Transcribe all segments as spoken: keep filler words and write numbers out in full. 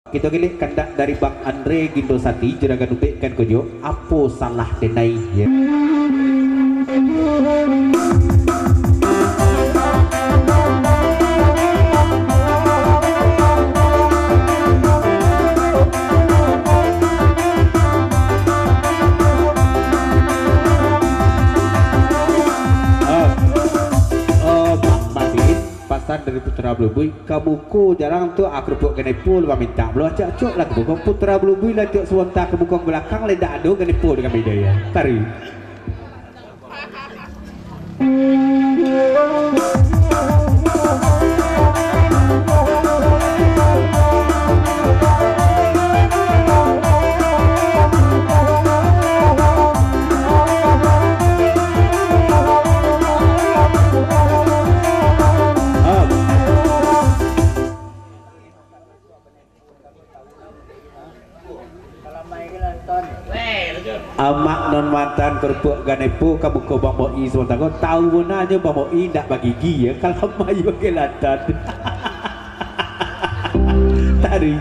Kito gilek kandak dari Bang Andre Gindo Sati, Juragan Ubek kan ko jo, apo salah denai, ya. Oh, oh, Bang Madin. Pasan dari Putra Belubui, ka buko jarang tu, ah, kerupuk ganai po lah mamintak. Belum acok-acok lah ka buko, Putra Belubui lah tiok sabanta ka buko balakang, lah indak ado ganai po di kami daya. Tari. Amak non mantan kerupuk ganepo ka muko Bang Boi sabanta ko, tau bonanyo Bang Boi indak bagigi, ya, kalau mayo gelatan. Tadi.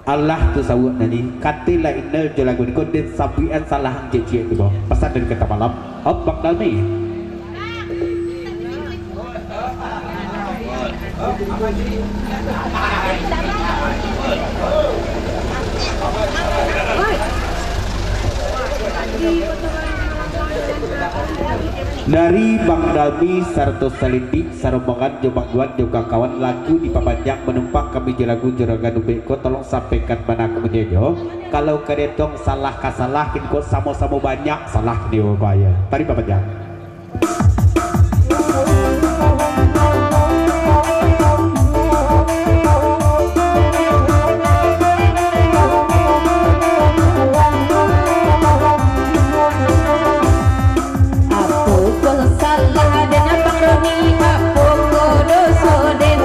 Alah tu sawuak nani, kateh lah inel jo lagu niko, den sabuikan salah ang ciek-ciek tu, bah. Pasan dari Kota Malam, Abang Dani. Dari Bang Dami sarato Salindik, sarombongan jo Bang Juan jo kawan-kawan, lagu dipabanyak manumpang kami jo lagu Juragan Ubek ko, tolong sampaikan bana ka munyo jo. Kalau ka dietong salah ka salah, kini ko samo-samo banyak salah kini ko, yo. Tari pabanyak. Apo ko salah den Abang Roni, apo ko doso den?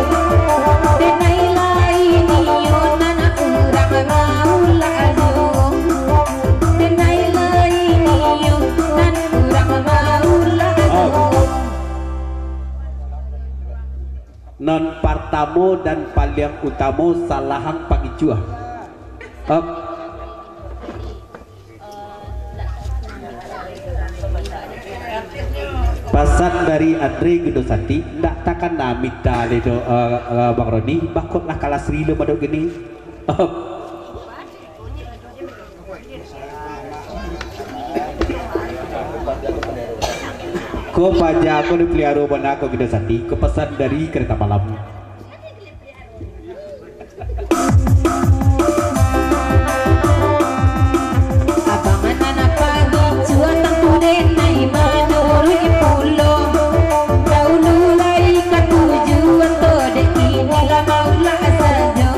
Denai lai nio nan urang maulah juo. Denai lai nio nan urang maulah juo. Nan partamo dan paliang utamo, salah ang pangicuah. Op. Pasan dari Andre Gindo Sati, ndak takana mita le do, eh, eh, Bang Roni, bakotlah kalas rilo madok gini. Op. Ko paja ko dipeliaro bana ko Gindo Sati, ko pasan dari Kereta Malam. Abang nan pagi cuatan tu denai manuruik pulo. Daulu lai katuju ato dek kini lah maulah sajo.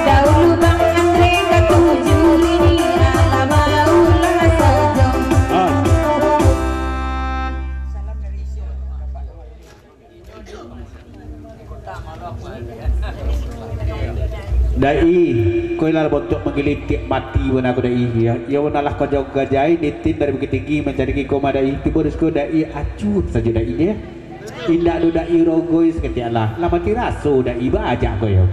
Daulu Bang Andre katuju, kini lah maulah sajo. Ah. Dai, koi lah bontuak manggilitik mati bana ko, Dai, ya. Ya, bana lah kau jauah gajai, nitin dari Bukittinggi mancari kiko mah, Dai. Tibo di siko, Dai, acuah sajo, Dai, ya. Indak ado, Dai, rogoi sakatiak lah. Lah mati raso, Dai, baajak ko, ya.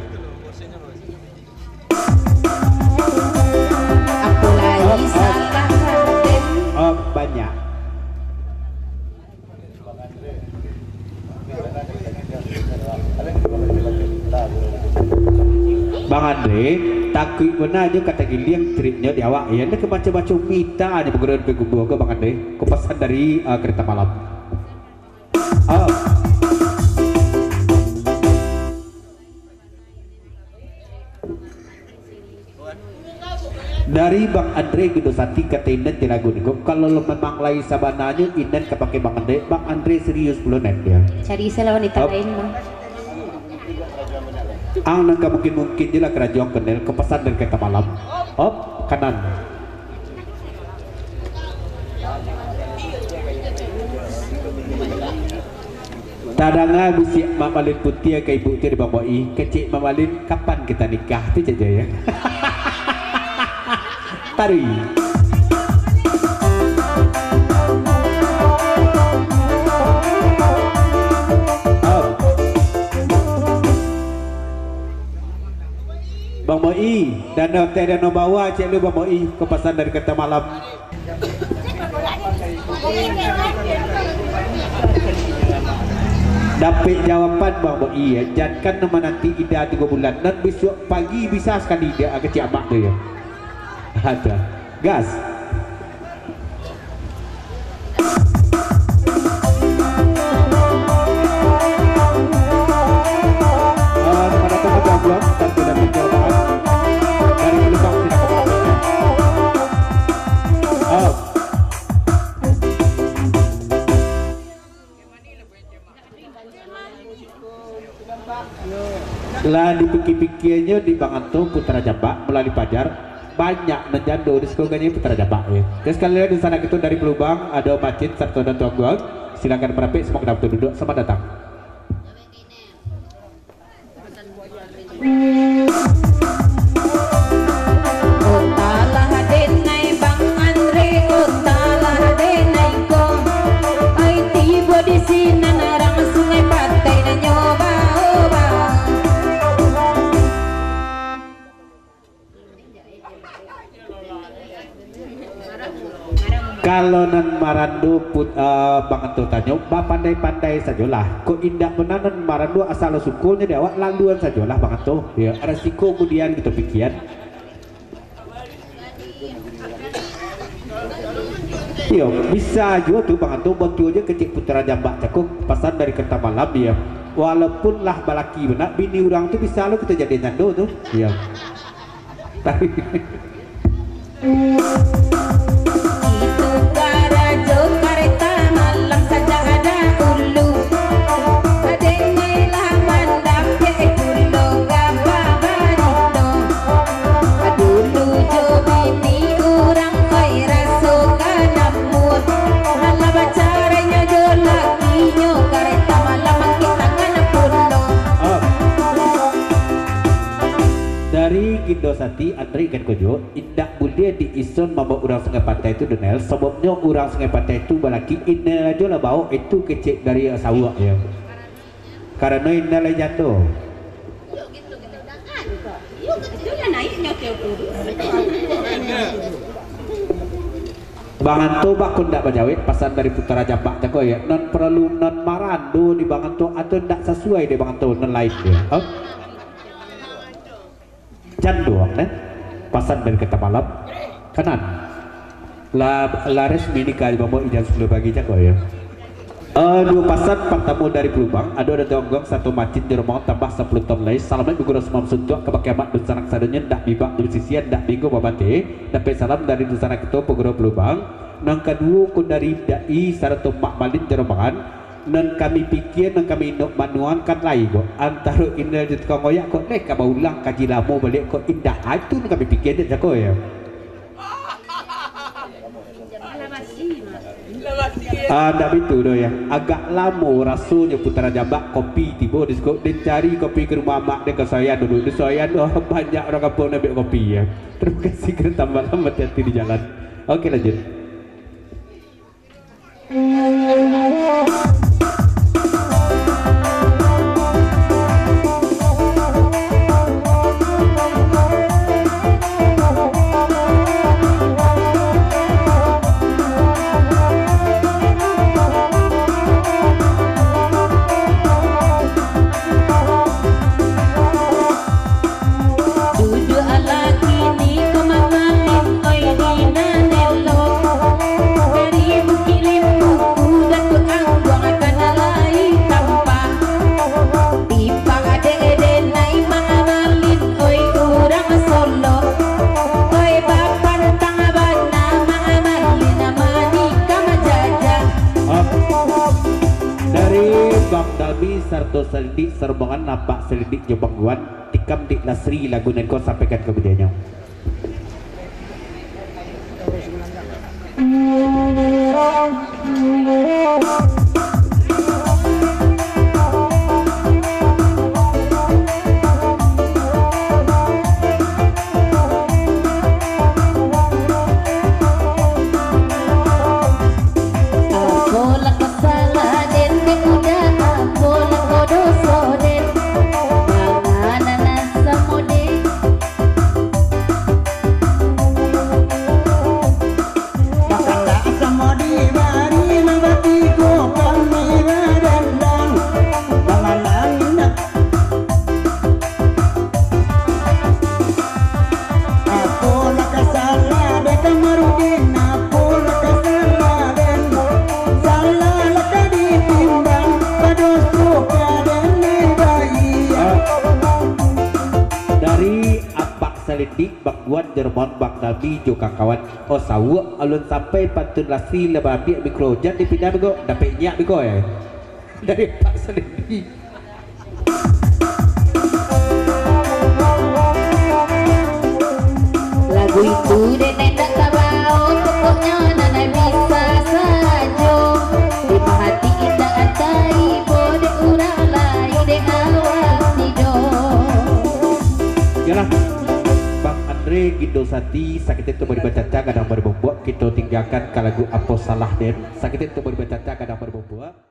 Apo lai salah den? Oh, banyak. Bang Andre, takuik bana nyo ka tagiliang tripnyo di awak, ya. Ndak ka baco-baco mita nyo baguru di kubua ko, Bang Andre. Ko pasan dari, ah, Kereta Malam. Oh. Dari Bang Andre Gundosati ka Tainan di lagu niko, kalau memang lai sabananyo inan ka pakai Bang Andre, Bang Andre serius pulo nan dia. Cari se lah wanita Op. lain, Bang. Ang nan ka mungkin-mungkin je lah karajo ang kenal, ko pasan dari Kota Malam. Op, kanan. Tadanga bisiak Mak Malin Putiah ka ibu tu di Bang Boi, kecek Mak Malin, kapan kita nikah? Tu cek je, ya. Taruih. Op. Bang Boi, danau teh danau bawah, cek lu Bang Boi, ko pasan dari Kota Malam. Dapek jawaban, Bang Boi, ya. Jankan nan mananti Ida tigo bulan, nan bisuak pagi bisa sakali Ida ka kecek amak tu, ya. Ada. Gas. Ah, mana tu, mana tu, Abang? Dari Pelumpang, silakan. Ah. Lah dipikia-pikianyo di Bang Anto Putra Jambak, Mulali Pajar, banyak nan jando di siko ganye Putra Jambak, ya. Oke, sekali lagi di sana kita dari Pelumpang, ado Macin sarato Datuak Aguang. Silakan marapek, semua kena betul duduk. Selamat datang. Otalah denai Bang Andre, otalah denai ko. Ai tibo di sinan arang Sungai Patai nan nyo bao, Bang. Kalau nan marando put-, eh, Bang Anto tanyo, bapandai-pandai sajolah. Kok indak bana nan marando asal sukonyo di awak, laluan sajolah Bang Anto. Ya, resiko kemudian kito pikian. Iyo, bisa juo tu Bang Anto, bantu ajo kecek Putra Jambak cako, pasan dari Kota Malam, iyo. Walaupun lah balaki bana, bini urang tu bisa lo kito jadian jando tu. Iyo. Itu karajo kareta malam sajak dahulu. Dengelah mandapek pulo gabah barito. Dulu jo bini urang, oi, raso ka namuah. Alah bacarainyo jo lakinyo, kareta malam mangkek tangan pulo. Ah. Dari Gindo Sati, Andri ikan kojo, indak buliah di ison mambao urang Sungai Patai tu, Donel, sababnyo urang Sungai Patai tu balaki, inel ajo lah bao, itu kecek dari sawak, yo. Karano inel lai jando. Bang Anto bako ndak bajawek, pasan dari Putra Jambak cako, yo. Nan paralu nan marando di Bang Anto, atau ndak sasuai di Bang Anto, nan lain, yo. Hah? Jan doang, neh. Pasan dari Kota Malam. Kanan. Lah, lah resmi nikah di Bambok Ijan sapuluah pagi cako, yo. Eh, duo pasan, partamo dari Pelumpang, ado Datuak Aguang sarato Macin di rombongan tambah sapuluah taun lai. Salamaik bagurau samalam suntuak, kabake amak dunsanak sadonyo, ndak bibak di basisian, ndak binggo babateh. Dapek salam dari dunsanak kito, Pagurau Pelumpang. Nan kaduo ko dari Dai sarato Mak Malin di rombongan. Nan kami pikia, nan kami inok manuangkan lai ko, antaro Inel jo tukang oyak ko, lai ka baulang kaji lamo baliak ko, indak, ah, itu nan kami pikia, indak cako, yo. Ah, ndak bitu doh, yo. Agak lamo rasonyo Putra Jambak, kopi tibo di siko, den cari kopi ka rumah amak den, ka Soyan dulu. Di Soyan, oh, banyak urang kampuang nan ambiak kopi, yo. Tarimo kasih, ka tambah lamo, hati-hati di jalan. Oke, lanjut. Duduak laki niko mamalin, oi, di nan elok. Dari Bukik Limbu, Kudan Bang Dalmi sarato Salindik, sarombongan Apak Salindik jo Bang Guan, tikam Dik Lasri lagu nan ko sampaikan ka budinyo. Apolah ka salah den, dek uda, apolah ka doso den, mangana nan samo den. Bakandak samo dibari, nan batigo kami badandang, bamalang indak. Apolah ka salah den Kamarudin, apolah ka salah den, salah lah ka ditimbang, badoso ka den dibaiak. Dari Apak Salindik, Bang Guan, Jerman, Bang Dalmi, jo kakawan. Oh, sawuak alun sampai pantun Lasri, lah baambiak mikro, jan dipindah beko, dapek nyak beko, eh. Dari Apak Salindik. Lagu itu den indak tabao, pokoknyo nan bisa sajo. Di hati indak taibo dek urang lai, dek awak tido. Yalah, Bang Andre, Gindo Sati, sakecek tu bari bacaca, gadang bari bambuak. Kito tinggakan ka lagu Apo Salah Den, sakecek tu bari bacaca, gadang bari bambuak.